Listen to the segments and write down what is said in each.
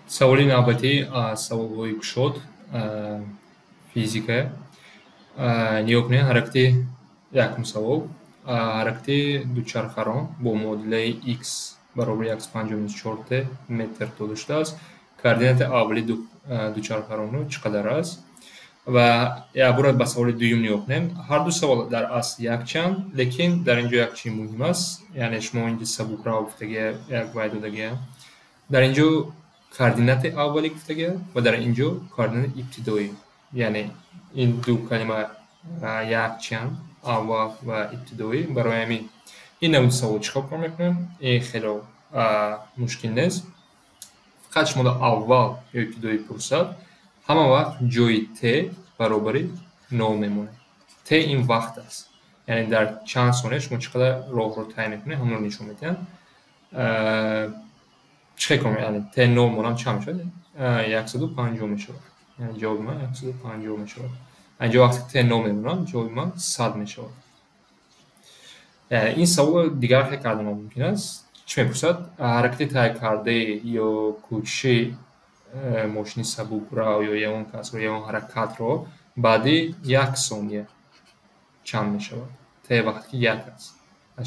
Саволи навбатӣ аз саволҳои кушод физика. Нигоҳ кунед, ҳаракати якум савол. Ҳаракати дучархарон бо муодилаи x баробари 150 минус 4 t метр дода шудааст. Координати аввали дучархаронро чӣ қадар аст? Ва як бора ба саволи дуюм нигоҳ кунем. Ҳар ду савол дар асл якчанд, лекин дар ин ҷо як чизи муҳим аст. Яъне шумо инҷо сабукрав гуфтагия, як вай додагия. Дар ин ҷо координати аввалӣ гуфтагия ва дар ин ҷо координати ибтидоӣ. Яъне ин ду калима якчанд, аввал ва ибтидоӣ. Барои ҳамин ин намуди савол чӣ кор мекунем? Ин хело мушкил нест. Фақат шумо аввал ё ибтидоӣ пурсад, ҳама вақт ҷои t баробари 0 мемонад. T ин вақт аст. Яъне дар чанд сония шумо чӣ қадар роҳро тай мекунед, ҳамонро нишон медиҳанд. Чӣ хел кор мекунед? Яъне t 0 монам чанд мешавад? 150 мешавад. Яъне ҷавоби ман 150 мешавад. Инҷо вақте t 0 мемонам, ҷавоби ман 100 мешавад. Ин саволро дигар хел кардан мумкин аст. Чӣ мепурсад? Ҳаракати тай кардаи ё кӯчиши мошини сабукрав ё ягон касро, ягон ҳаракатро баъди як сония чанд мешавад? T вақте ки як аст.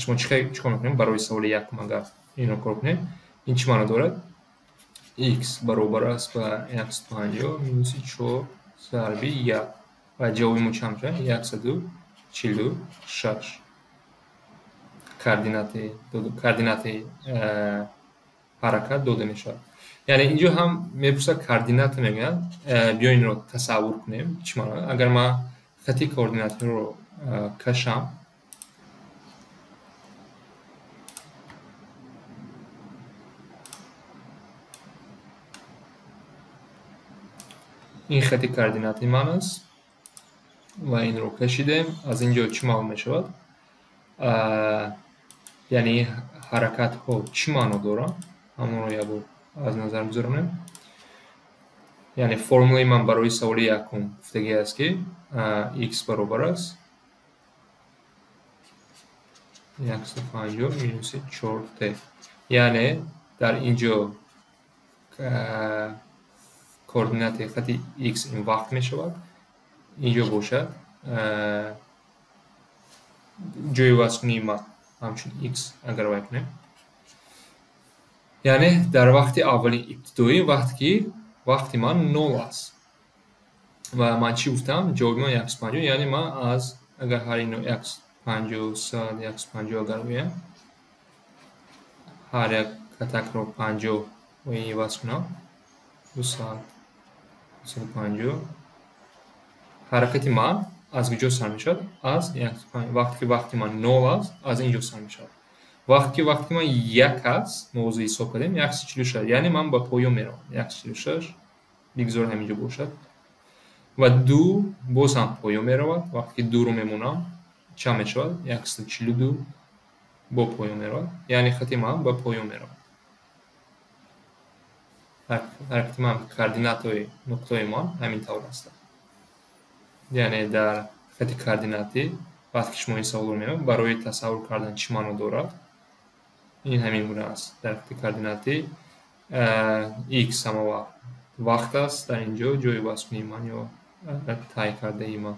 Шумо чӣ кор мекунем барои саволи якум агар инро кор кунем? Ин чӣ маъно дорад? X баробар аст ба 150 минуси 4 зарби 1 ва ҷавоби мо чанд мешавад? 146. Координати ҳаракат дода мешавад. Яъне инҷо ҳам мепурсад координата мегӯянд. Биё инро тасаввур кунем. Чӣ маъно? Агар ман хати координатиро кашам, ин хати координати ман аст ва инро кашидем. Аз ин ҷо чӣ маълум мешавад? Яъне ҳаракатҳо чӣ маъно доранд? Ҳамонро як бор аз назар гузаронем. Яъне формулаи ман барои саволи якум гуфтагӣ аст, ки x баробар аст 150 минуси 4t. Яъне дар ин ҷо координати хати x ин вақт мешавад. Ин ҷо бошад ҷои вазкунии ман ҳамчун x агар вай кунем. Яъне дар вақти аввали ибтидоӣ, вақте ки вақти ман 0 аст. Ва ман чӣ гуфтам? Ҷавоби ман 150, яъне ман аз агар ҳар ино 150, 100, 150 агар гӯям, ҳар як катакро 50 иваз кунам, 200, 250. Ҳаракати ман аз куҷо сар мешавад? Аз вақте ки вақти ман 0 аст, аз ин ҷо сар мешавад. Вақте ки вақти ман 1 аст, мо ҳозир ҳисоб кардем, 146, яъне ман ба поён меравам. 146 бигзор ҳамин ҷо бошад. Ва 2 боз ҳам поён меравад. Вақте ки 2-ро мемонам, чанд мешавад? 142 бо поён меравад. Яъне хати ман ба поён меравад. Ҳаракати ман, координатҳои нуқтаи ман ҳамин тавр ҳастанд. Яъне дар хати координатӣ вақте ки шумо ин саволро меёбед, барои тасаввур кардан чӣ маъно дорад, ин ҳамин гуна аст. Дар хати координатӣ x ҳама вақт вақт аст, дар ин ҷо ҷои вазкунии ман ё тай кардаи ман.